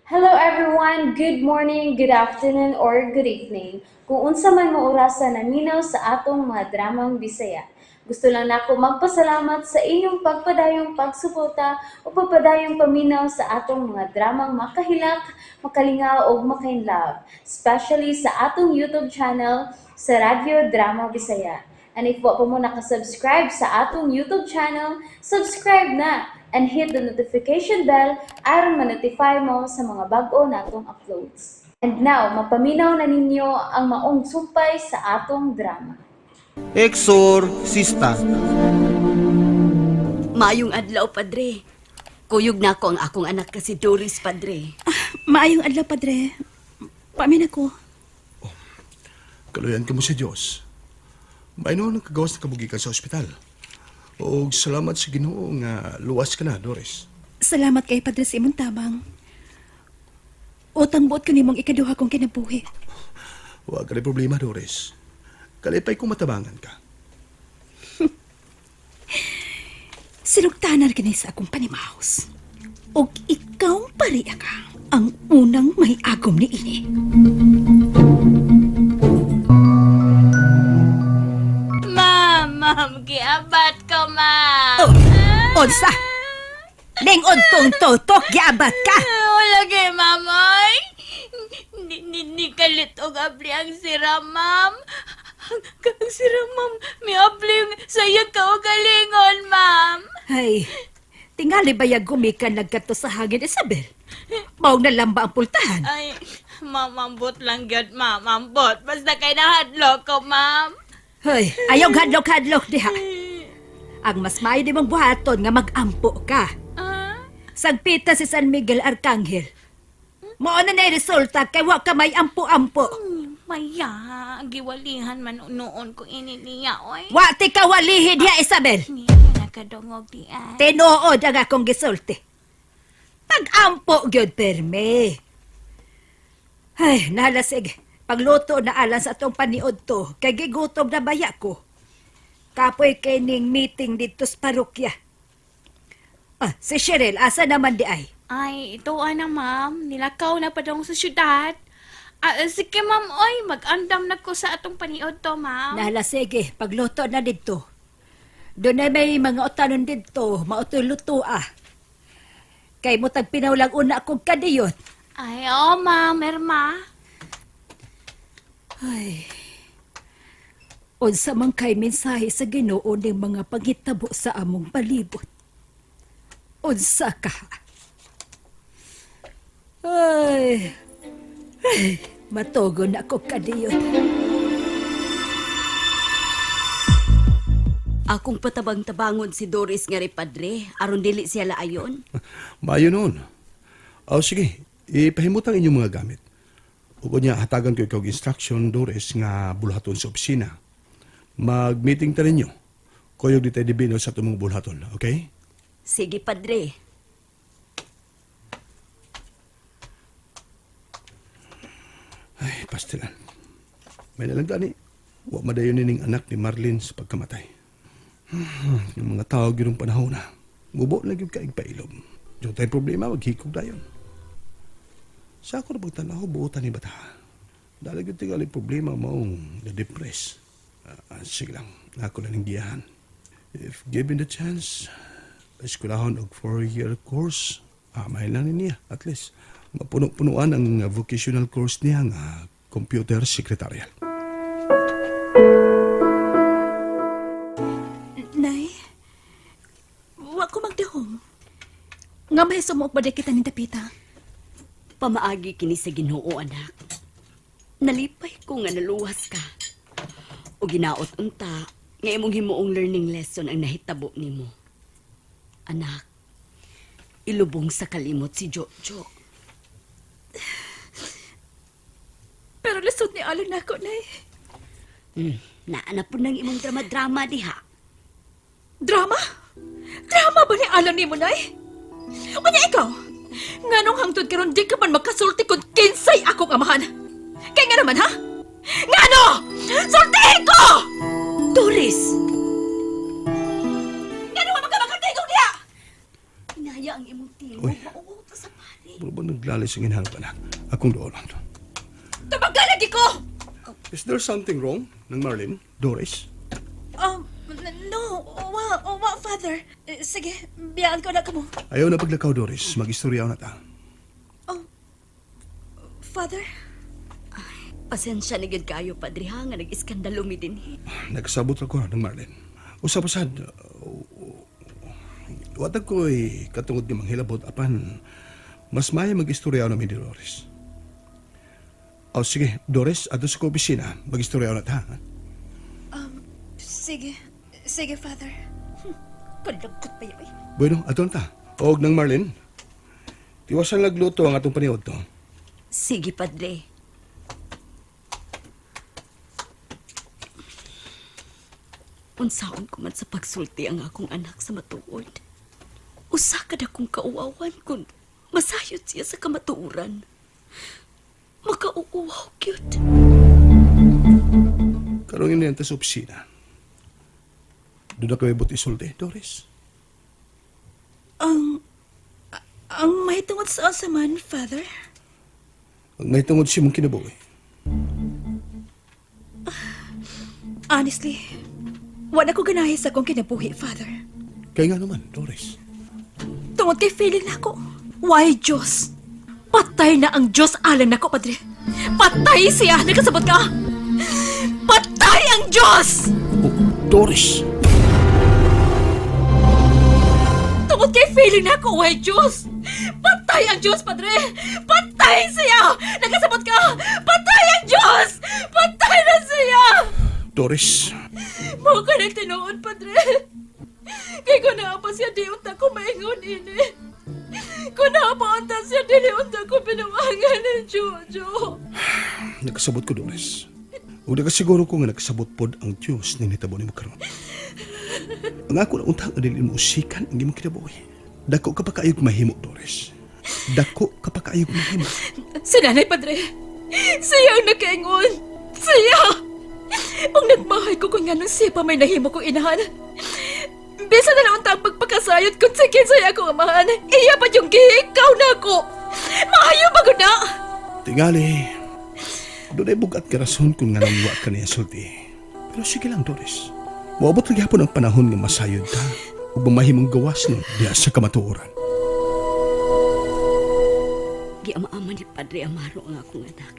Hello everyone! Good morning, good afternoon, or good evening. Kung unsa man mo orasa naminaw sa atong mga dramang Bisaya. Gusto lang nako magpasalamat sa inyong pagpadayong pagsuporta o pagpadayong paminaw sa atong mga dramang makahilak, makalingaw ug makainlove, especially sa atong YouTube channel sa Radyo Drama Bisaya. And if wa pa mo nakasubscribe sa atong YouTube channel, subscribe na and hit the notification bell aron ma-notify mo sa mga bag-o natong uploads. And now, mapaminaw na ninyo ang maong sumpay sa atong drama. Exorcista. Maayong adlaw, Padre. Kuyog na ako ang akong anak kasi Doris, Padre. Maayong adlaw, Padre. Paamin ako. Kaluyan ka mo sa Diyos. May noon ang kagawas na kabugikan sa ospital. O salamat sa Ginoo nga luwas ka na, Doris. Salamat kay Padre sa imong tabang. Utang buot ko nimong ikaduha kong kinabuhi. Huwag ka rin problema, Doris. Kalipay kung matabangan ka. Sinugtanan kini sa akong panimahos. Og ikaw pariya ka ang unang may agom ni ini. Ma'am, ma'am, giabat ko, ma'am. Oh, unsa? Lingod tong tutok, giabat ka. Wala kay ma'am, oy. Ni kalit og abli ang sira, ma'am. Ang sira, ma'am. May abli sa iya ka og galingon, ma'am. Ay, tingali ba ya gumikan nagkato sa hangin, Isabel? Maong na lang ba ang pultahan? Ay, ma'am, ambot lang gyud, ma'am, ambot. Basta kay nahadlok ko, ma'am. Hoy, ayaw hadlok-hadlok diha. Ang mas maayo di mong buhaton nga mag-ampo ka. Ah? Sagpita si San Miguel Arcangel. Mao na na resulta kay wa ka may ampo-ampo. Maya, giwalihan man noon ko ini niya, oy. Wa ti ka walihi diha, Isabel. Niya nakadungog di ay. Tinuod ang akong gisulti. Pag-ampo gyud perme. Ay, nalasig. Pagluto na alang sa atong paniod to, kay gigutom na baya ko. Kapoy kay ning meeting dito sa parokya. Ah, si Cheryl, asa naman di ay? Ay, ito ana ma'am. Nilakaw na pa dong sa syudad. Ah, sige ma'am, oy, mag-andam na ko sa atong paniod to, ma'am. Nalasig pagluto na dito. Doon ay may mga utanon dito, mautoy luto ah. Kay mo tagpinaw lang una akong kadiyot. Ay, oh ma'am, erma. Ay. Unsa man kay mensahe sa Ginoo ning mga panghitabo sa among palibot. Unsa ka? Ay. Ay, matugon ako kadiyot. Akong patabang-tabangon si Doris nga rin, Padre, aron dili siya laayon. Maayo noon. O sige, ipahimot ang inyong mga gamit. Ug unya hatagan ko ikaw og instruction, Doris, nga bulhaton sa opisina. Mag-meeting ta ninyo. Kuyog di tayo dibino sa tumong bulhaton, okay? Sige, Padre. Ay, pastilan. May nalang gani. Wa madayon ning anak ni Marlene sa pagkamatay. Yung mga tao gyud panahon na. Mubo lang gyud kaig pailom. Yung tayo problema, maghikog dayon. Sa ako na pagtanaw, buotan ni bata. Dala gyud tingali problema maong na-depress. Sige lang, ako lang ning giyahan. If given the chance, eskwelahon og 4-year course, may lang ni niya, at least. Mapuno-punuan ang vocational course niya nga computer secretarial. Nay, wa ko magdahom. Nga may sumuok ba di kita ni Dapita? Pamaagi kini sa Ginoo, anak. Nalipay ko nga naluwas ka. O ginaot unta, nga imong himuong learning lesson ang nahitabo nimo. Anak, ilubong sa kalimot si Jojo. Pero lisod ni Alan nako, Nay. Naa na po ng imong drama-drama diha. Drama? Drama ba ni Alan nimo, Nay? Unya ikaw, nganong hangtod karon di ka man makasulti kung kinsay akong amahan? Kay nga naman, ha? Ngano? Sultihin ko! Doris! Ngano nga magka makatingog niya? Inaya ang imong tingog. Uy. Mauwaw ta sa pare. Puro ba naglalis ang inahanap, anak? Akong doon. Tumagal lagi ko! Is there something wrong ng Marlene, Doris? No. Wa, Father. Eh, sige, biyaan ko na kamo. Ayaw na paglakaw, Doris. Mag-istorya na ta. Oh, Father? Pasensya na gyud kayo, Padre, ha, nga nag-iskandalo mi dinhi. Nagsabot ako ng Marlene. Usap-usad, watag ko'y katungod ni Manghilabot apan mas maya mag-istorya na mi ni Doris. O sige, Doris, ato sa ko opisina. Mag-istorya na ta. Ha? Sige. Sige, Father. Kalagkot pa yun. Bueno, ato na ta. Og ng Marlene, tiwasan lagluto ang atong paniod to. Sige, Padre. Unsaon ko man sa pagsulti ang akong anak sa matuod. Usa ka na kong kauwawan kung masayod siya sa kamatuoran. Makauuwaw, cute. Karong ini sa opisina. Doon na kami buti isulti, Doris. Ang... Ang may tungod sa unsa man, Father? Ang may tungod siya mong kinabuhi. Honestly, wala ko ganahi sa akong kinabuhi, Father. Kaya nga naman, Doris. Tungod kay feeling nako. Why, Diyos? Patay na ang Diyos alang nako, Padre. Patay siya! Nakasabot ka? Patay ang Diyos! Oh, Doris! Tungod kay feeling nako, why, Diyos? Patay ang Diyos, Padre! Patay siya! Nakasabot ka? Patay ang Diyos! Patay na siya! Doris! Mao ka na tinuod, Padre. Kay kung naa pa siya, di unta ko maingon ini. Kung naa pa unta siya, dili unta ko binuangan ng Jojo. Nakasabot ko, Doris. Ug nakasiguro ko nga nakasabot pod ang Diyos ning nitabo nimo karon. Ang ako na untang nga dili mo usikan ang imong kinabuhi. Dako ka pa kaayog mahimo, Doris. Dako ka pa kaayog mahimo. Si Nanay, Padre. Siya ang nakaingon. Siya! Ang nagmahay ko kung nganong siya pa may nahimo kong inahan. Bisa na lang ang pagpakasayod kung sige sa'yo akong amahan. Iya pa yung giikaw na ako. Maayo ba na? Tingali, doon ay bugat ka rason kung nga wa ka niya sulti. Pero sige lang, Doris. Moabot na gyapon ang panahon nga masayod ka ug mamahimong gawas no diha sa kamatuoran. Giama-ama ni Padre Amaro ang akong anak.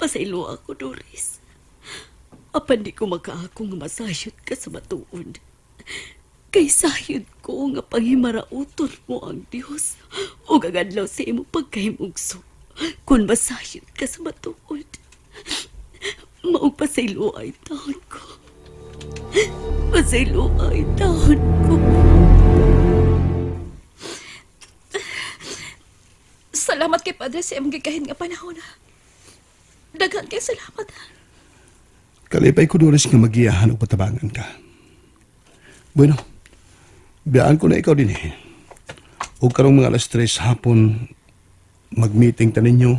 Pasaylo ako, Doris. Apan di ko makaako nga masayod ka sa matuod. Kay sayod ko nga panghimarauton mo ang Dios ug ang adlaw sa imong pagkahimugso. Kung masayod ka sa matuod, maong pasaylo ay taon ko. Pasaylo ay taon ko. Salamat kay Padre sa imong gigahin nga panahon. Daghan kay salamat. Kalipay ko, Doris, nga magiyahan o patabangan ka. Bueno, biyaan ko na ikaw din eh. O karong mga alas 3 hapon, mag-meeting ta ninyo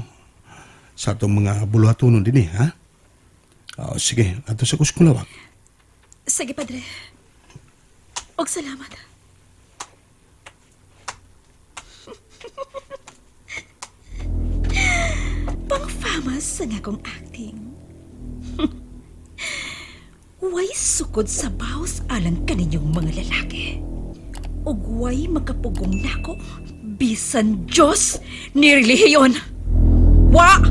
sa atong mga buluhatonon din eh, ha? Oh, sige, ato sa kuskulawak. Sige, Padre. Og salamat. Pang-famous sa nga kong acting. Way sukod sa baos alang kaninyong mga lalaki. Ug way makapugong nako bisan Diyos ni relihiyon. Wa!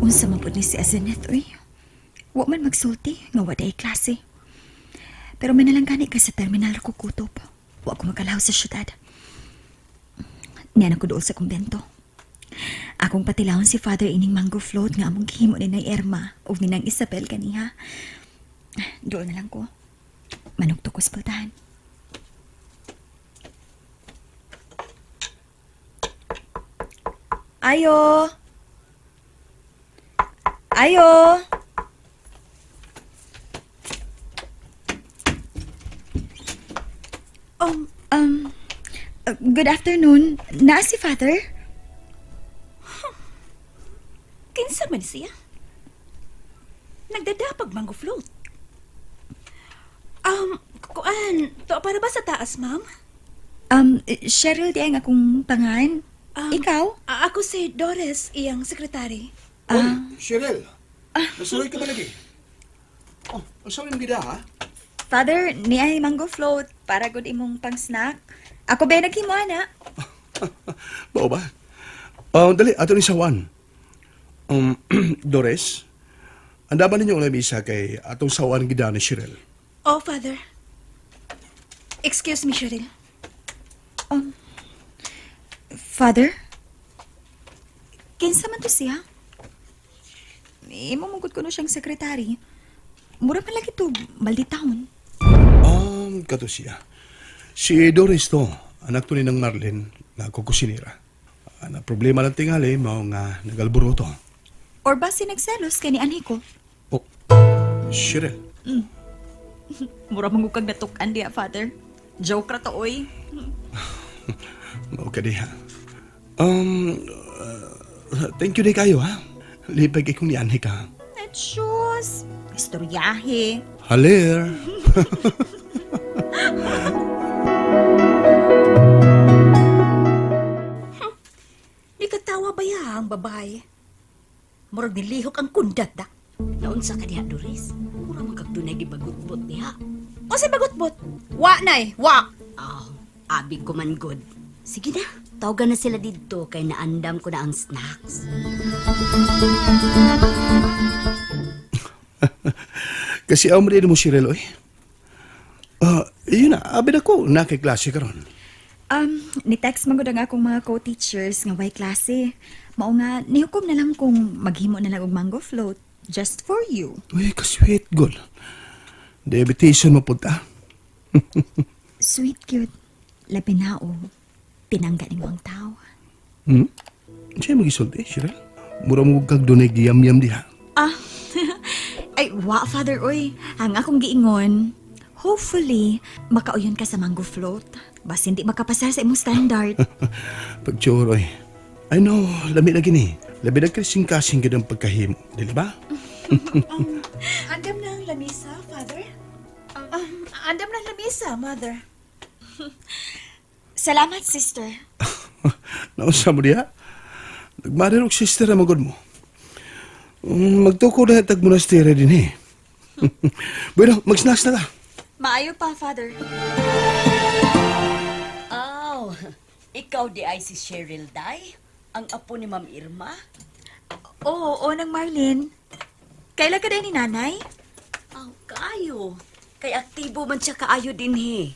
Unsa man pud ni si Azeneth uy. Wa man magsulti nga wa day klase. Pero may nalang gani kay sa terminal ra ko kutob. Wa ko makalaw sa syudad. Niya na ko dool sa kumbento. Akong patilawon si Father ining mango float nga among gihimo ni Nay Erma ug ni Nang Isabel kaniha. Dool na lang ko. Manugto ko sa pultahan. Ayo! Ayo! Um, Good afternoon. Naa si Father? Kinsa man siya? Nagdadapag mango float. Kuan, to para ba sa taas, ma'am? Cheryl di ang akong pangan. Ikaw? Ako si Doris, iyang sekretary. Ah. Cheryl, nasuloy ka ba lagi? Oh, ang sabi mo gida, ha? Father, ni ay mango float para gud imong pang-snack. Ako ba naghimo ana? Bao ba? Oh, dali, ato ni sawan. Doris, ang daban ninyo ang lamisa kay atong sawan gida ni Cheryl. Oh, Father. Excuse me, Cheryl. Father? Kinsa man to siya? Imo mong kuno siyang sekretary. Mura man lagi to, malditahon. Kato siya. Si Doris to, anak to ni ng Marlene, na kukusinira. Na problema lang tingali, mao nga nagalboroto. Or ba si nagselos kay ni Aniko? Oh, Cheryl. Mura man kag natukan diya, Father. Joke ra to, oy. Mao ka diha. Thank you di kayo, ha? Lipay kay kong nianhi ka. Shoes. Istoryahe. Halir. Di katawa ba ya ang babae? Murag nilihok ang kundat da. Naunsa ka diha, Doris? Mura man kag dunay gibagutbot niha. O sa bagutbot? Wa nay, wa. Oh, abi ko man good. Sige na, tawagan na sila didto kay naandam ko na ang snacks. Kasi ang mo Cheryl, oy. Ah, yun na, abi na ko, nakiklase karon. Ni-text man gud ang akong mga co-teachers nga way klase. Mao nga nihukom na lang kung maghimo na lang og mango float just for you. Uy, ka-sweet, gol. Diabetesan mo punta. Sweet cute. Labi na o pinangga nimo ang tao. Siya magisulti, Cheryl. Mura mo kag dunay giyam-yam diha. Ah. Ay, wa Father oy. Ang akong giingon, hopefully makauyon ka sa mango float. Bas hindi makapasar sa imong standard. Pagtsuro, oy. I know, lami na gini. Labi na kasing-kasing gid ang pagkahimo, dili ba? Andam na ang lamisa, Father. Andam na ang lamisa, Mother. Salamat, sister. Nausa mo diha? Nagmarir og sister ang magod mo. Magtuko na tag monasteryo din eh. Bueno, magsnacks na ka. Maayo pa, Father. Aw, ikaw di ay si Cheryl Day? Ang apo ni Ma'am Irma? Oo, oo nang Marlene. Kaila ka din ni nanay? Aw, kaayo. Kay aktibo man siya kaayo din he.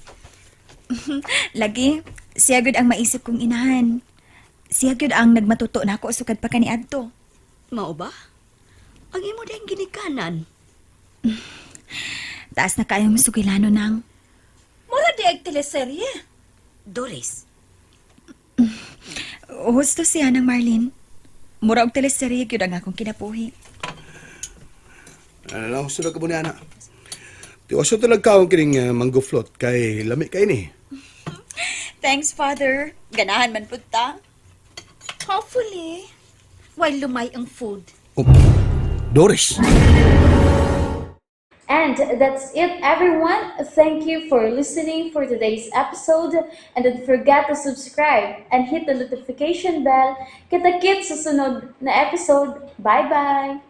Lagi, siya gud ang maisip kong inahan. Siya gud ang nagmatuto na ako sukad pa kaniadto. Mao ba? Ang imo dayang ginikanan. Taas na kayo mo sugilano nang. Mura di ay teleserye. Doris, Husto siya ng Marlene. Mura og teleserye gyud ang akong kinabuhi. Ano lang, gusto na ka mo ni ana. Tiwaso talaga kaon kining mango float kay lami kay ni. Thanks, Father. Ganahan man pud ta. Hopefully, while lumay ang food. Oh, Doris. And that's it, everyone. Thank you for listening for today's episode. And don't forget to subscribe and hit the notification bell. Kita-kits sa sunod na episode. Bye-bye!